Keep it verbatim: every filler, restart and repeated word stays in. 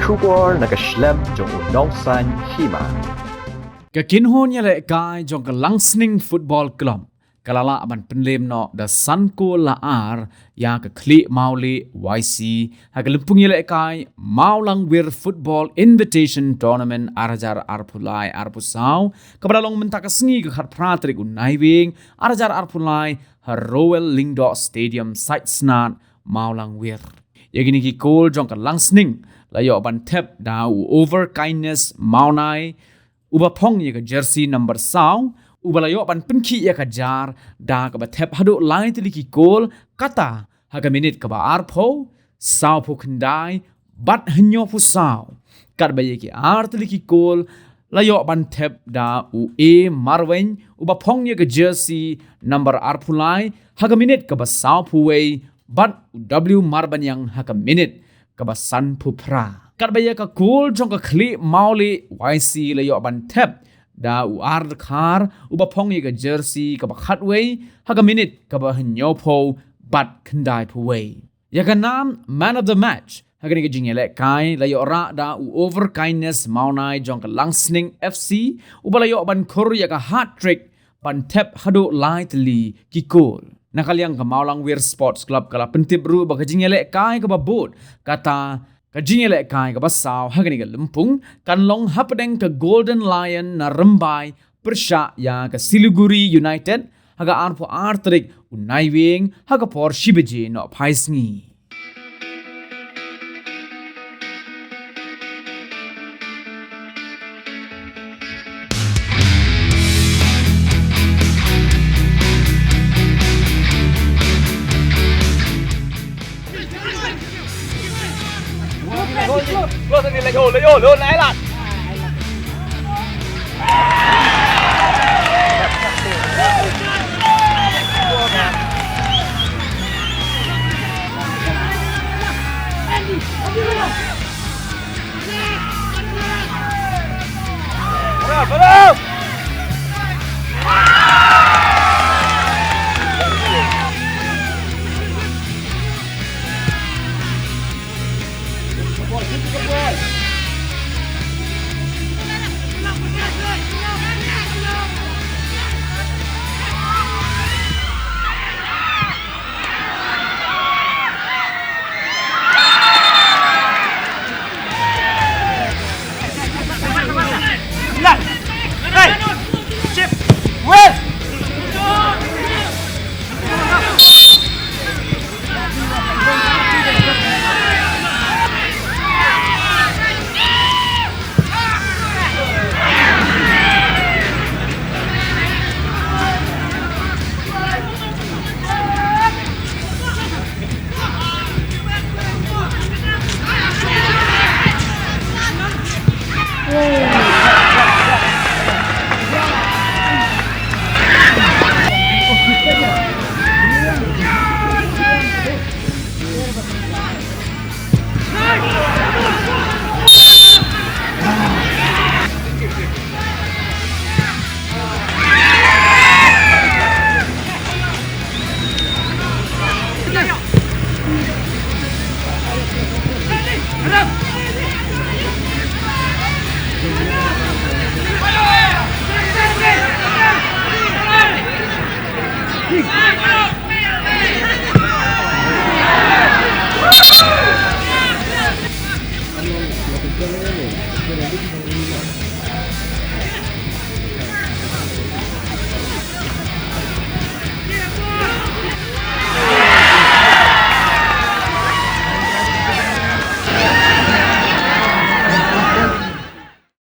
Khubor na ka shlem jong u nongsaiñ hima. Ka kynhun ïalehkai jong ka Langsning Football Club ka la lah ban pynlem noh da san kol la ar ïa ka khlieh mawlieh Y C ha ka lympung ïalehkai Mawlangwir Football Invitation Tournament ar hajar arphew lai arphew saw, kaba la long mynta ka sngi ka khatphra tarik u Naiwieng ar hajar arphew lai ha Royal Lyngdoh Stadium, Saitsnad, Mawlangwir. Ïa kine ki kol jong ka Langsning la ïoh ban thep da u Over Kindness Mawnai, uba phong ïa ka jersey number saw, uba la ïoh ban pynkhih ïa ka jar da kaba thep haduh lai tylli ki kol, kata ha ka minit kaba arphew, sawphew khyndai bad hynñiewphew saw. Katba ïa ki ar tylli ki kol la ïoh ban thep da u A Marwein, uba phong ïa ka jersey number arphew lai ha ka minit kaba sawphew wei, bad u W Marbaniang ha ka minit kaba sanphew phra. Katba ïa ka kol jong ka khlieh mawlieh Y C la ïoh ban thep da u Ar Dkhar, uba phong ïa ka jersey kaba khatwei ha ka minit kaba hynñiewphew bad khyndaiphew wei. Ïa ka nam Man of the Match ha kane ka jingïalehkai la ïoh rah da u Over Kindness Mawnai jong ka Langsning F C, uba la ïoh ban khur ïa ka hat-trick ban thep haduh lai tylli ki kol. Na ka liang ka Mawlangwir Sports Club ka la pyntip ruh ba ka jingïalehkai kaba bud, kata ka jingïalehkai kaba saw ha kane ka lympung, kan long hapdeng ka Golden Lion na Rymbai pyrshah ïa ka Siliguri United ha ka arphew ar tarik u Naiwieng ha ka por shi baje nohphaisngi.